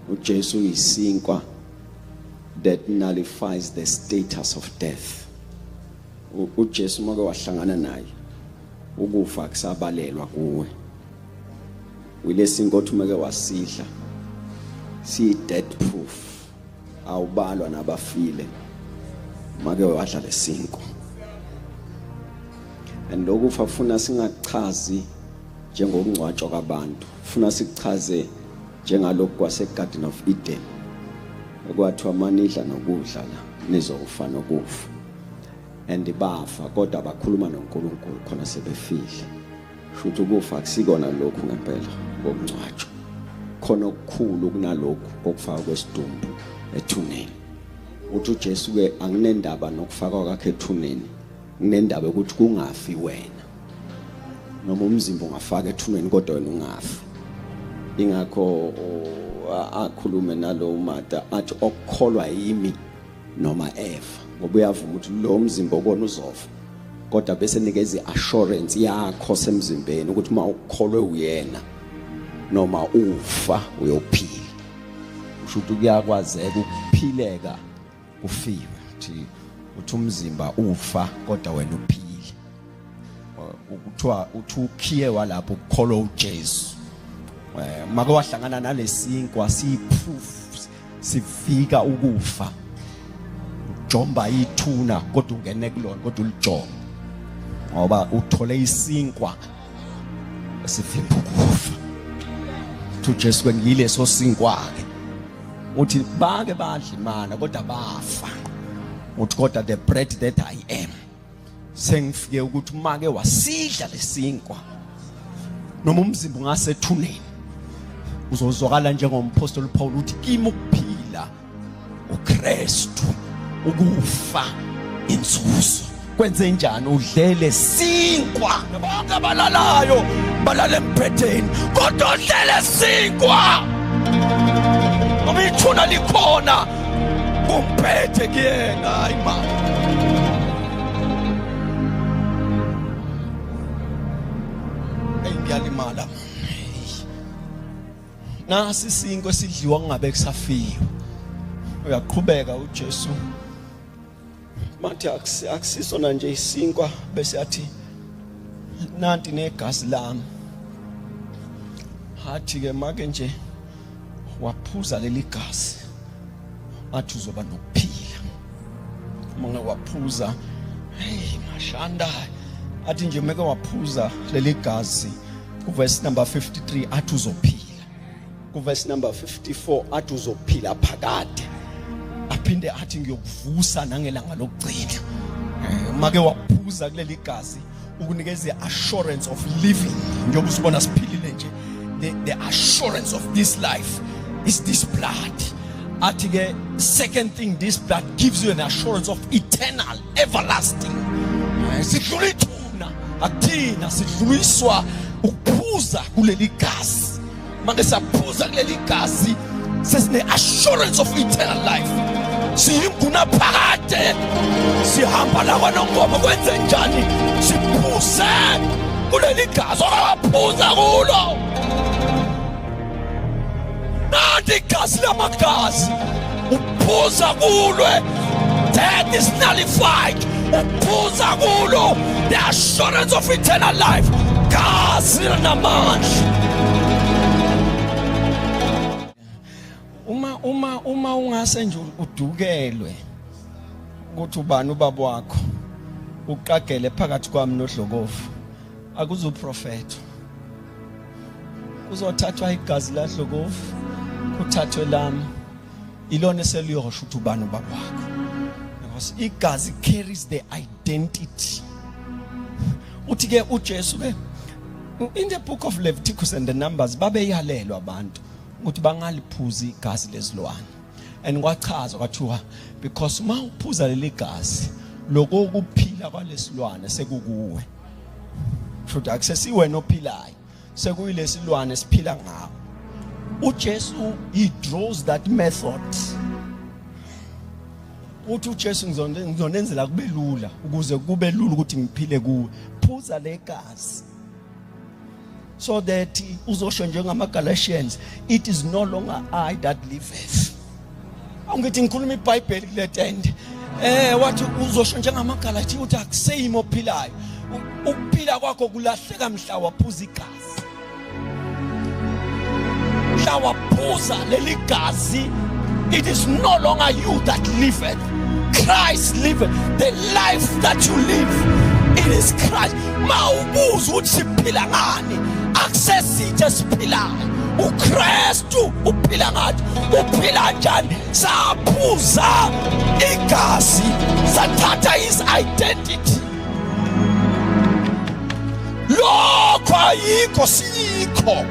uJesu uyisinkwa that nullifies the status of death. UJesu make wahlangana naye, ukufa kusabalelwa kuwe. Uyilesinkwa othi make wasidla si death proof, awubalwa nabafile make wadla lesinkwa. And lokufa funa singachazi njengokungcwatshwa kwabantu, funa sikuchaze njengalokhu kwase Garden of Eden, okwathiwa manidla nokudla la nizokufa nokufa. And bafa, kodwa bakhuluma noNkulunkulu khona sebefile. Shuthi ukufa akusikona lokhu ngempela kokungcwatshwa, khona okukhulu kunalokhu kokufaka kwesidumbu ethuneni. Uthi uJesu ke, anginendaba nokufakwa kwakhe ethuneni, nginendaba ukuthi kungafi wena. Noma umzimba ungafaka ethuneni kodwa wena ungafi. Ingakho akhulume nalo uMata athi okukholwa yimi noma efa, ngoba uyavuma ukuthi lo mzimba okona uzofa, kodwa bese nikeza iassurance yakho semzimbeni ukuthi uma ukholwe uyena noma ufa uyophila. Usho ukuthi kuyakwazeka ukuphileka kufiwe, uthi uthi umzimba ufa kodwa wena uphile. Ukuthiwa uthi ukhiye walapho ukukholwa uJesu. Make wahlangana nalesinkwa siyiproof, sifika ukufa, ujomba ithuna kodwa ungene kulona, kodwa ulijomba ngoba uthole isinkwa esivimba ukufa. Uthi uJesu ke, ngileso sinkwa ke. Uthi bake badla imana kodwa bafa. Uthi kodwa the bread that I am, sengifike ukuthi make wasidla lesinkwa noma umzimba ungasethuneni uzozwakala njengompostoli Paul uthi kimi ukuphila uKristu, ukufa inzuzo. Kwenze njani? Udlele sinkwa. Bonke abalalayo balala embhedeni, kodwa udlele sinkwa noma ithuna likhona kumphethe kuyena. Hayi mama, eyi ngiyalimala. Nasi isinkwa esidliwa kungabe kusafiwe. Uyaqhubeka uJesu mathi akusisona nje isinkwa, bese athi nanti negazi lami. Hathi ke make nje waphuza leli gazi, athi uzoba nokuphila. Uma waphuza, hey mashanda, athi nje meke waphuza leli gazi, kuverse number 53 athi uzophila, kuverse number 54 athi uzophila phakade, aphinde athi ngiyokuvusa nangelanga lokugcina. Make waphuza kuleli gazi, ukunikeza i-assurance of living. Njengoba usibona siphilile nje, the assurance of this life is this blood. Athi ke, second thing, this blood gives you an assurance of eternal, everlasting. Sidlula ithuna akuthina, sidluliswa ukuphuza kuleli gazi. Make saphuza kuleli gazi, sesine assurance of eternal life, siyinguna phakade, sihamba la kwaNongoma. Kwenze njani? Siphuze kuleli gazi. Okawaphuza kulo, nanti igazi lamagazi, uphuza kulwe, death is nullified. Uphuza kulo, the assurance of eternal life. Gazi linamandla. Uma ungase nje udukelwe ukuthi ubani ubaba wakho, uqagele phakathi kwami noDlokovu, akuzuprofetho, kuzothathwa igazi laDlokovu kuthathwe lami, ilona eseliyosho ukuthi ubani ubaba wakho, because igazi carries the identity. Uthi ke uJesu ke in the book of Leviticus and the Numbers, babeyalelwa abantu ukuthi bangaliphuzi igazi lezilwane, and kwachazwa kwathiwa because uma uphuza leli gazi, lokho kuphila kwalesilwane sekukuwe, futhi akusesiwena ophilayo, sekuyilesilwane siphila ngawo. uJesu, he draws that method. Uthi uJesu, ngizonenzela kube lula, ukuze kube lula ukuthi ngiphile kuwe, phuza legazi. So that uzosho njengama-Galatians, it is no longer I that liveth. Angithi ngikhuluma iBhayibheli kule tende. Wathi uzosho njengamaGalatia uthi akuseyimi ophilayo. Ukuphila kwakho kulahleka mhla waphuza igazi. Mhla waphuza leli gazi, it is no longer you that liveth. Christ liveth. The life that you live, it is Christ. Mawubuza ukuthi siphila ngani, akusesithe siphilayo. uKristu uphila ngathi, uphila njani? Saphuza igazi, sathatha his identity. Lokho ayikho, siyikho.